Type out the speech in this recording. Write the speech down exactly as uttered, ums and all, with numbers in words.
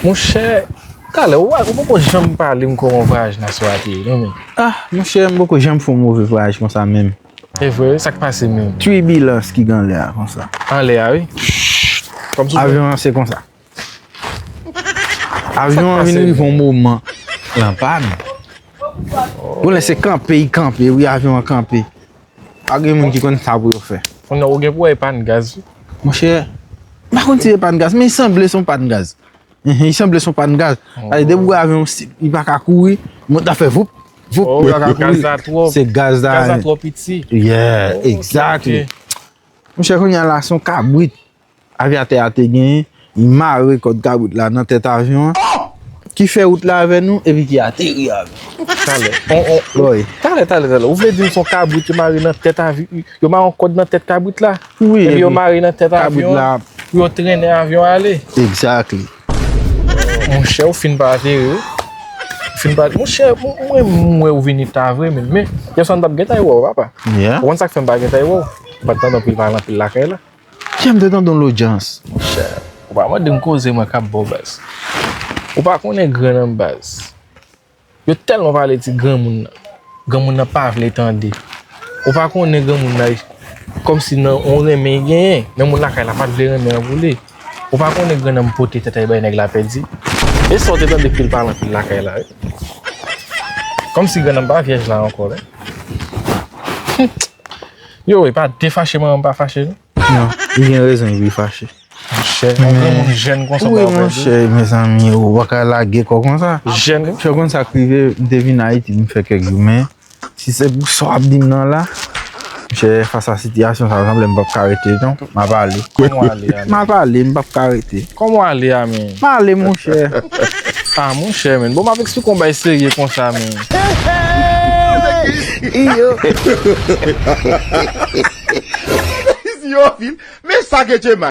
Monchè, talè, ou, ou poko janm pale m kòman vwayaj Nasyon a te ye, non, men. Ah, monchè, m poko janm fè yon move vwayaj konsa menm. E vre, sa k pase menm? Tribilans ki gen anlè a konsa. Anlè a, wi. Kòmsi w Avyon an se konsa. Avyon an vin rive yon moman l an pàn. Kounye se kanpe, li kanpe, wi, avyon an kanpe. Pa gen moun ki konn sa pou yo fè. Kounye a ou gen pou wè e pàn gaz, wi. Monchè, m pa konn si e pàn gaz, men li sanble se yon pàn gaz. Enhen, li sanble se yon pàn gaz. Sa vle di depi w wè avyon, li pa ka kouri, mòt la fè voup, voup, li pa ka kouri. Se gaz la. Gaz la twò piti. Yeah, exactly. Monchè, kounye a la, se yon kabrit avyatè a te genyen, li mare kòd kabrit la nan tèt avyon an, ki fè wout la avè nou, epi ki ateri avè nou. Talè. On, on, Boy. Talè, talè, talè. Ou vle di m se yon kabrit yo mare nan tèt avyon, yo mare yon kòd nan tèt kabrit la? Wi, epi yo mare nan tèt avyon an, pou yo trennen avyon ale? Exactly. Monchè, ou fin pa ateri, wi. Ou fin pa, monchè, mwen, mwen, mwen, ou vini ta vre, men, men, yèswa m t ap gentan wè w, papa. Yeah. Ou konn sa k fè m pa gentan wè w? M pa t tande anpil pale anpil lakay la. Kè m te tande yon lodyans. Monchè, ou pa mande m koze mwen k ap ba w baz. Ou pa konnen grann nan baz. Yo tèlman pale ti granmoun nan. Granmoun nan pa vle tande. Ou pa konnen granmoun nan kòmsi nan yon renmen li genyen. Men moun lakay la pa t vle renmen an pou li. Ou pa konnen grann nan pote tèt a bay nèg la pèdi. E sa w te tande pil pale anpil lakay la, wi. Kòmsi grann nan pa vyèj la ankò, wi. Yo, e pa de fache manman m pa fache, non. Non, li gen rezon, li fache. Monchè, yon granmoun jèn konsa, wi, monchè, mezanmi, ou pa ka lage kò konsa. Jèn. Monchè, konn sa k rive, m te vin Ayiti, m fè kèk jou, men si se pou sa w ap di m nan la, monchè, fas a sitiyasyon sa, sanble m p ap ka rete, non. M ap ale. Kòman w ale a, men? M ap ale, m p ap ka rete. Kòman w ale a, men? M ale, monchè. Ah, monchè, men. Bon, m ap eksplike yon bagay serye konsa, men. Yo. Yo, Phil, men sa ke Djema.